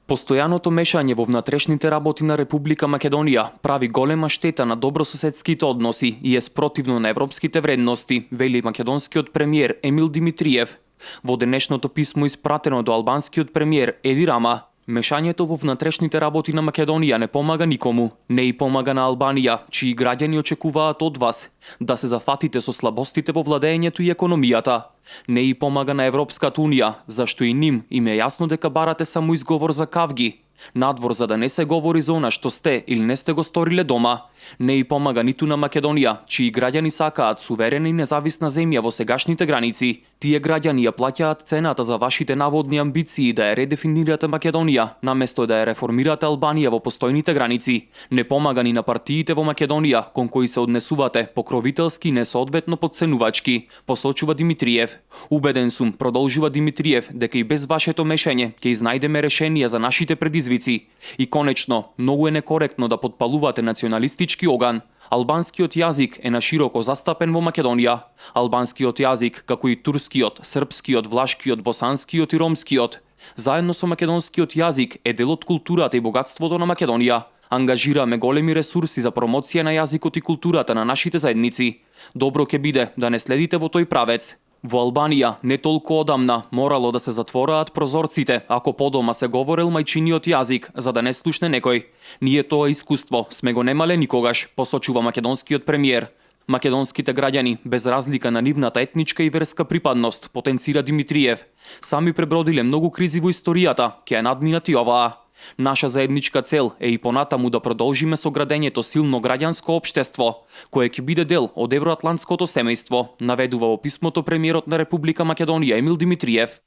Постојаното мешање во внатрешните работи на Република Македонија прави голема штета на добрососедските односи и е спротивно на европските вредности, вели македонскиот премиер Емил Димитриев. Во денешното писмо испратено до албанскиот премиер Еди Рама, мешањето во внатрешните работи на Македонија не помага никому, не и помага на Албанија, чии граѓани очекуваат од вас да се зафатите со слабостите во владеењето и економијата. Не и помага на Европската Унија, зашто и ним им е јасно дека барате само изговор за кавги, надвор за да не се говори за она што сте или не сте го сториле дома. Не и помага ниту на Македонија, чии граѓани сакаат суверена и независна земја во сегашните граници. Тие граѓани ја плаќаат цената за вашите наводни амбиции да ја редефинирате Македонија, наместо да ја реформирате Албанија во постојните граници. Не помага ни на партиите во Македонија, кон кои се однесувате покровителски и несоодветно подценувачки, посочува Димитриев. Убеден сум, продолжува Димитриев, дека и без вашето мешање ќе изнајдеме решенија за нашите предизвици. И конечно, многу е некоректно да подпалувате националистички оган. Албанскиот јазик е нашироко застапен во Македонија. Албанскиот јазик, како и турскиот, српскиот, влашкиот, босанскиот и ромскиот, заедно со македонскиот јазик е дел од културата и богатството на Македонија. Ангажираме големи ресурси за промоција на јазикот и културата на нашите заедници. Добро ќе биде да не следите во тој правец. Во Албанија не толку одамна морало да се затвораат прозорците ако подома се говорел мајчиниот јазик за да не слушне некој. Ние тоа искуство сме го немале никогаш, посочува македонскиот премиер. Македонските граѓани, без разлика на нивната етничка и верска припадност, потенцира Димитриев, сами пребродиле многу кризи во историјата, ќе ја надминат и оваа. Наша заедничка цел е и понатаму да продолжиме со градењето силно граѓанско општество, кое ќе биде дел од евроатлантското семејство, наведува во писмото премиерот на Република Македонија Емил Димитриев.